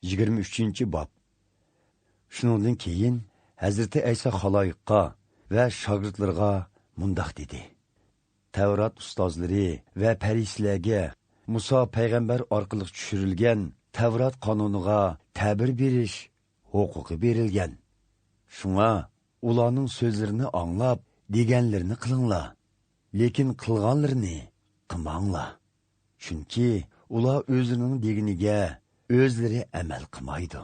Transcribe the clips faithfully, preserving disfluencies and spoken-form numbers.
يىگىرمە ئۈچىنچى باب. شۇنىڭدىن كېيىن ھەزرىتى ئەيسا خالايىققا ۋە شاگىرتلىرىغا مۇنداق دېدى: تەۋرات ئۇستازلىرى ۋە پەرىسىيلەرگە مۇسا پەيغەمبەر ئارقىلىق چۈشۈرۈلگەن تەۋرات قانۇنىغا تەبىر بېرىش ھوقۇقى بېرىلگەن. شۇڭا ئۇلارنىڭ سۆزلىرىنى ئاڭلاپ، دېگەنلىرىنى قىلىڭلار، لېكىن قىلغانلىرىنى قىلماڭلار. چۈنكى ئۇلار ئۆزىنىڭ دېگىنىگە ئۆزلىرى ئەمەل قىلمايدۇ.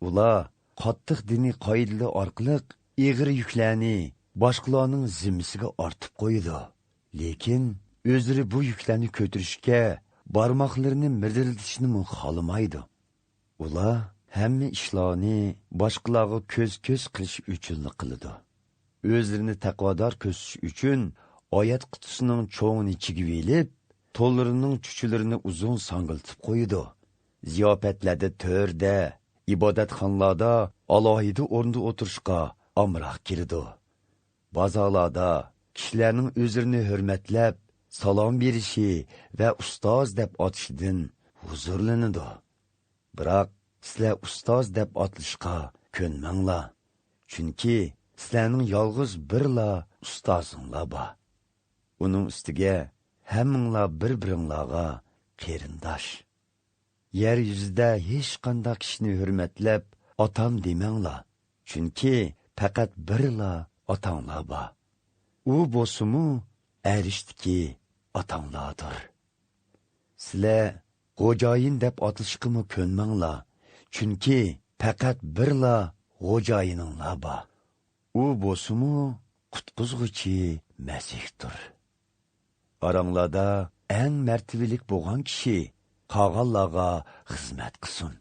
ئۇلار قاتتىق دىنىي قائىدىلەر ئارقىلىق ئېغىر يۈكلەرنى باشقىلارنىڭ زىممىسىگە ئارتىپ قويىدۇ. لېكىن ئۆزلىرى بۇ يۈكلەرنى كۆتۈرۈشكە بارماقلىرىنى مىدىرلىتىشنىمۇ خالىمايدۇ. ئۇلار ھەممە ئىشلارنى باشقىلارغا كۆز-كۆز قىلىش ئۈچۈنلا قىلىدۇ. ئۆزلىرىنى تەقۋادار كۆرسىتىش ئۈچۈن ئايەت قۇتىسىنىڭ چوڭىنى چىگىۋېلىپ، تونلىرىنىڭ چۈچىلىرىنى ئۇزۇن ساڭگىلىتىپ قويىدۇ. زىياپەتلەردە تۆردە، ئىبادەتخانىلاردا ئالاھىدە ئورۇندا ئولتۇرۇشقا ئامراق كېلىدۇ. بازارلاردا كىشىلەرنىڭ ئۆزلىرىنى ھۆرمەتلەپ، سالام بېرىشى ۋە ئۇستاز دەپ ئاتىشىدىن ھۇزۇرلىنىدۇ. بىراق سىلەر ئۇستاز دەپ ئاتىلىشقا كۆنمەڭلار. چۈنكى سىلەرنىڭ يالغۇز بىرلا ئۇستازىڭلار بار. ئۇنىڭ ئۈستىگە ھەممىڭلار بىر-بىرىڭلارغا قېرىنداش. يەر يۈزىدە ھېچقانداق كىشىنى ھۆرمەتلەپ، ئاتام دېمەڭلار. چۈنكى پەقەت بىرلا ئاتاڭلار بار. ئۇ بولسىمۇ ئەرشتىكى ئاتاڭلاردۇر. سىلەر خوجايىن دەپ ئاتىلىشقىمۇ كۆنمەڭلار، چۈنكى پەقەت بىرلا خوجايىنىڭلار بار. ئۇ بولسىمۇ قۇتقۇزغۇچى مەسىھتۇر. ئاراڭلاردا ئەڭ مەرتىۋىلىك بولغان كىشى قالغانلارغا خىزمەت قىلسۇن.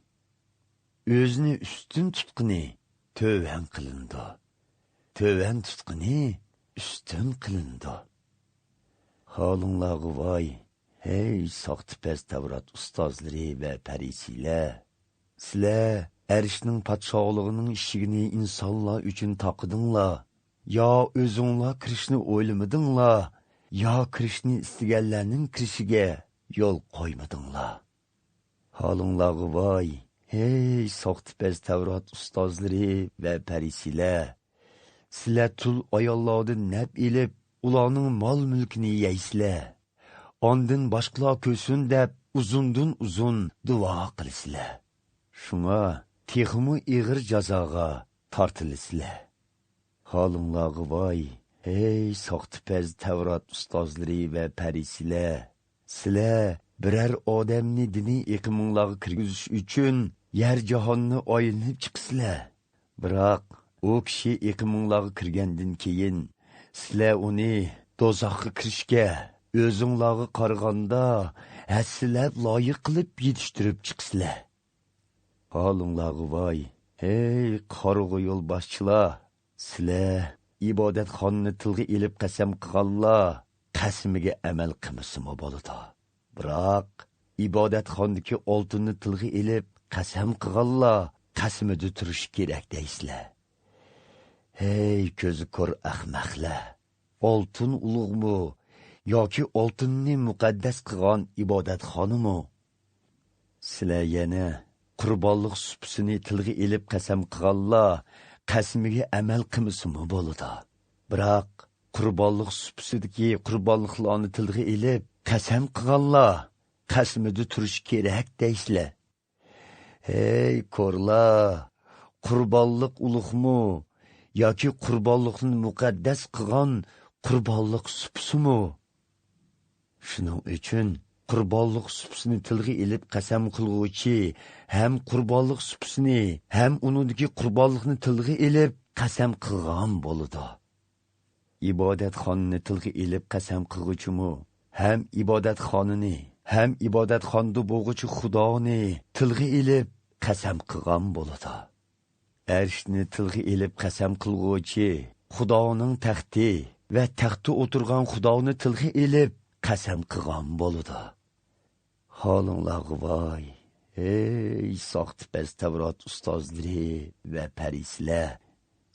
ئۆزىنى ئۈستۈن تۇتقىنى تۆۋەن قىلىنىدۇ. تۆۋەن تۇتقىنى ئۈستۈن قىلىنىدۇ. ھالىڭلارغا ۋاي، ھەي ساختىپەز تەۋرات ئۇستازلىرى ۋە پەرىسىيلەر! سىلەر ئەرشنىڭ پادىشاھلىقىنىڭ ئىشىكىنى ئىنسانلار ئۈچۈن تاقىدىڭلار. يا ئۆزۈڭلار كىرىشنى ئويلىمىدىڭلار، يا كىرىشنى ئىستىگەنلەرنىڭ كىرىشىگە يول قويمىدىڭلار. ھالىڭلارغا ۋاي، ھەي ساختىپەز تەۋرات ئۇستازلىرى ۋە پەرىسىيلەر! سىلەر تۇل ئاياللاردىن نەپ ئېلىپ، ئۇلارنىڭ مال-مۈلكىنى يەيسىلەر. ئاندىن باشقىلار كۆرسۇن دەپ ئۇزۇندىن ئۇزۇن دۇئا قىلىسىلەر. شۇڭا تېخىمۇ ئېغىر جازاغا تارتىلىسىلەر. ھالىڭلارغا ۋاي، ھەي ساختىپەز تەۋرات ئۇستازلىرى ۋە پەرىسىيلەر! سىلەر بىرەر ئادەمنى دىنىي ئېقىمىڭلارغا كىرگۈزۈش ئۈچۈن يەر جاھاننى ئايلىنىپ چىقىسىلەر. بىراق ئۇ كىشى ئېقىمىڭلارغا كىرگەندىن كېيىن، سىلەر ئۇنى دوزاخقا كىرىشكە ئۆزۈڭلارغا قارىغاندا ھەسسىلەپ لايىق قىلىپ يېتىشتۈرۈپ چىقىسىلەر. ھالىڭلارغا ۋاي، ھەي قارىغۇ يولباشچىلار! سىلەر ئىبادەتخانىنى تىلغا ئېلىپ قەسەم قىلغانلار قەسىمىگە ئەمەل قىلمىسىمۇ بولىدۇ. بىراق ئىبادەتخانىدىكى ئالتۇننى تىلغا ئېلىپ قەسەم قىلغانلار قەسىمىدە تۇرۇشى كېرەك دەيسىلەر. ھەي كۆزى كور ئەخمەقلەر! ئالتۇن ئۇلۇغمۇ ياكى ئالتۇننى مۇقەددەس قىلغان ئىبادەتخانىمۇ؟ سىلەر يەنە قۇربانلىق سۇپىسىنى تىلغا ئېلىپ قەسەم قىلغانلار قەسىمىگە ئەمەل قىلمىسىمۇ بولىدۇ. بىراق قۇربانلىق سۇپىسىدىكى قۇربانلىقلارنى تىلغا ئېلىپ قەسەم قىلغانلار قەسىمىدە تۇرۇشى كېرەك دەيسىلەر. ھەي كورلار! قۇربانلىق ئۇلۇغمۇ ياكى قۇربانلىقنى مۇقەددەس قىلغان قۇربانلىق سۇپىسىمۇ؟ شۇنىڭ ئۈچۈن قۇربانلىق سۇپىسىنى تىلغا ئېلىپ قەسەم قىلغۇچى ھەم قۇربانلىق سۇپىسىنى، ھەم ئۇنىڭدىكى قۇربانلىقنى تىلغا ئېلىپ قەسەم قىلغان بولىدۇ. ئىبادەتخانىنى تىلغا ئېلىپ قەسەم قىلغۇچىمۇ ھەم ئىبادەتخانىنى، ھەم ئىبادەتخانىدا بولغۇچى خۇدانى تىلغا ئېلىپ قەسەم قىلغان بولىدۇ. ئەرشنى تىلغا ئېلىپ قەسەم قىلغۇچى خۇدانىڭ تەختى ۋە تەختتە ئولتۇرغان خۇدانى تىلغا ئېلىپ قەسەم قىلغان بولىدۇ. ھالىڭلارغا ۋاي، ھەي ساختىپەز تەۋرات ئۇستازلىرى ۋە پەرىسىيلەر!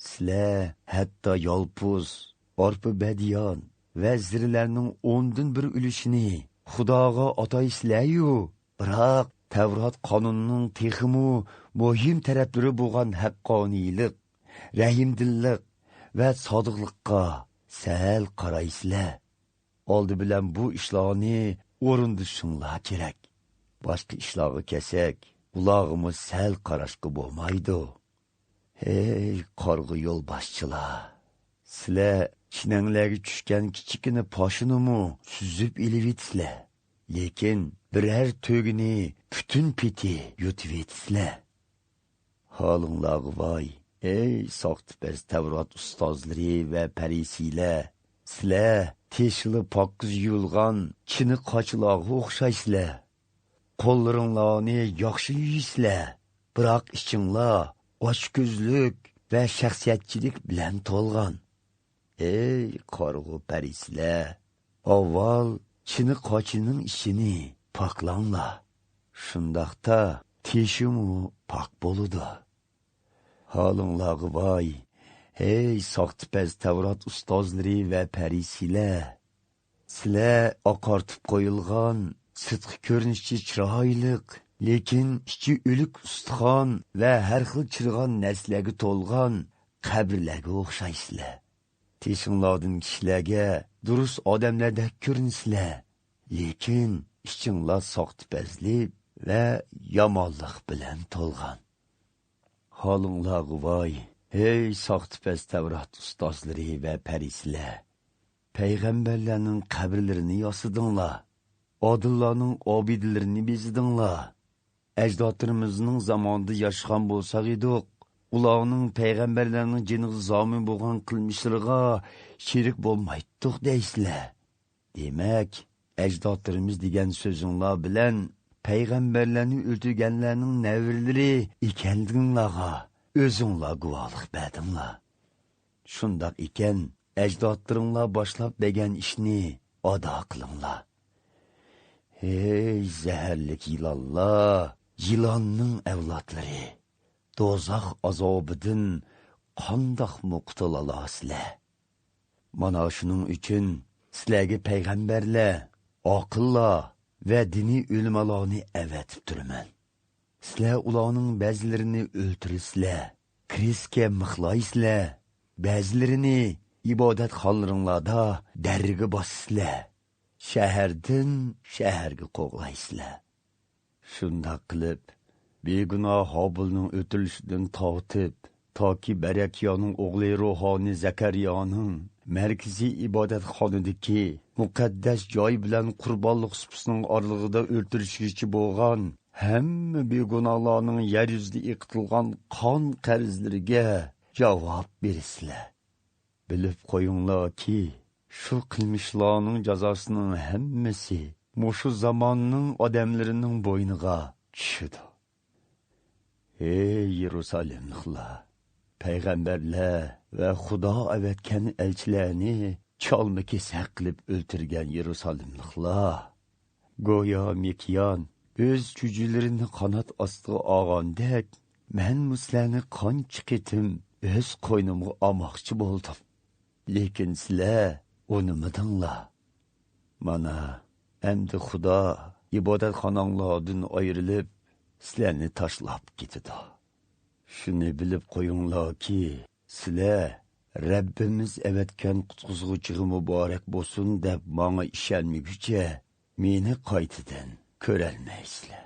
سىلەر ھەتتا يالپۇز، ئارپا بەدىيان ۋە زىرىلەرنىڭ ئوندىن بىر ئۈلۈشىنى خۇداغا ئاتايسىلەريۇ، بىراق تەۋرات قانۇنىنىڭ تېخىمۇ مۇھىم تەرەپلىرى بولغان ھەققانىيلىق، رەھىمدىللىق ۋە سادىقلىققا سەل قارايسىلەر. ئالدى بىلەن بۇ ئىشلارنى ئورۇندىشىڭلار كېرەك. باشقا ئىشلارغا كەلسەك، ئۇلارغىمۇ سەل قاراشقا بولمايدۇ. ھەي، قارىغۇ يولباشچىلار! سىلەر چىنەڭلەرگە چۈشكەن كىچىككىنە پاشىنىمۇ سۈزۈپ ئېلىۋېتىسىلەر، لېكىن بىرەر تۆگىنى پۈتۈن پېتى يۇتۇۋېتىسىلەر. ھالىڭلارغا ۋاي، ئەي ساختىپەز تەۋرات ئۇستازلىرى ۋە پەرىسىيلەر! سىلەر تېشىلا پاكىز يۇيۇلغان چىنە قاچىلارغا ئوخشايسىلەر. قوللىرىڭلارنى ياخشى يۇيىسىلەر، بىراق ئىچىڭلار ئاچكۆزلۈك ۋە شەخسىيەتچىلىك بىلەن تولغان. ئەي قارىغۇ پەرىسىلەر! ئاۋۋال چىنە قاچىنىڭ ئىچىنى پاكلاڭلار. شۇنداقتا تېشىمۇ پاك بولىدۇ. ھالىڭلارغا ۋاي، ھەي ساختىپەز تەۋرات ئۇستازلىرى ۋە پەرىسىيلەر! سىلەر ئاقارتىپ قويۇلغان، سىرتقى كۆرۈنۈشى چىرايلىق، لېكىن ئىچى ئۆلۈك ئۇستىخان ۋە ھەر خىل چىرىغان نەرسىلەرگە تولغان قەبرىلەرگە ئوخشايسىلەر. تېشىڭلاردىن كىشىلەرگە دۇرۇس ئادەملەردەك كۆرۈنىسىلەر، لېكىن ئىچىڭلار ساختىپەزلىك ۋە يامانلىق بىلەن تولغان. ھالىڭلارغا ۋاي، ھەي ساختىپەز تەۋرات ئۇستازلىرى ۋە پەرىسىلەر! پەيغەمبەرلەرنىڭ قەبرىلىرىنى ياسىدىڭلار، ئادىللارنىڭ ئابىدىلىرىنى بېزىدىڭلار. ئەجدادلىرىمىزنىڭ زامانىدا ياشىغان بولساق ئىدۇق، ئۇلارنىڭ پەيغەمبەرلەرنىڭ جېنىغا زامىن بولغان قىلمىشلىرىغا شېرىك بولمايتتۇق دەيسىلەر. دېمەك، ئەجدادلىرىمىز دېگەن سۆزۈڭلار بىلەن پەيغەمبەرلەرنى ئۆلتۈرگەنلەرنىڭ نەۋرىلىرى ئىكەنلىكىڭلارغا ئۆزۈڭلار گۇۋاھلىق بەردىڭلار. شۇنداق ئىكەن، ئەجدادلىرىڭلار باشلاپ بەرگەن ئىشنى ئادا قىلىڭلار. ھەي زەھەرلىك يىلانلار، يىلاننىڭ ئەۋلادلىرى! دوزاخ ئازابىدىن قانداقمۇ قۇتۇلالارسىلەر؟ مانا شۇنىڭ ئۈچۈن سىلەرگە پەيغەمبەرلەر، ئاقىللار ۋە دىنىي ئۆلىمالارنى ئەۋەتىپ تۇرىمەن. سىلەر ئۇلارنىڭ بەزىلىرىنى ئۆلتۈرىسىلەر، كرېستكە مىخلايسىلەر، بەزىلىرىنى ئىبادەتخانىلىرىڭلاردا دەررىگە باسىسىلەر، شەھەردىن شەھەرگە قوغلايسىلەر. شۇنداق قىلىپ، بىگۇناھ ھابىلنىڭ ئۆلتۈرۈلۈشىدىن تارتىپ، تاكى بەرەكىيانىڭ ئوغلى روھانىي زەكەرىيانىڭ مەركىزىي ئىبادەتخانىدىكى مۇقەددەس جاي بىلەن قۇربانلىق سۇپىسىنىڭ ئارىلىقىدا ئۆلتۈرۈشىگىچە بولغان ھەممە بىگۇناھلارنىڭ يەر يۈزىدە ئېقىتىلغان قان قەرزلىرىگە جاۋاب بېرىسىلەر. بىلىپ قويۇڭلاركى، شۇ قىلمىشلارنىڭ جازاسىنىڭ ھەممىسى مۇشۇ زاماننىڭ ئادەملىرىنىڭ بوينىغا چۈشىدۇ. ھەي يېرۇسالېملىقلار! پەيغەمبەرلەر ۋە خۇدا ئەۋەتكەن ئەلچىلەرنى چالما-كېسەك قىلىپ ئۆلتۈرگەن يېرۇسالېملىقلار! گويا مىكيان ئۆز چۈجىلىرىنى قانات ئاستىغا ئالغاندەك، مەنمۇ سىلەرنى قانچە قېتىم ئۆز قوينۇمغا ئالماقچى بولدۇم. لېكىن سىلەر ئۇنىمىدىڭلار. مانا، ئەمدى خۇدا ئىبادەتخاناڭلاردىن ئايرىلىپ، سىلەرنى تاشلاپ كېتىدۇ. شۇنى بىلىپ قويۇڭلاركى، سىلەر «رەببىمىز ئەۋەتكەن قۇتقۇزغۇچىغا مۇبارەك بولسۇن» دەپ ماڭا ئىشەنمىگۈچە، مېنى قايتىدىن كۆرەلمەيسىلەر.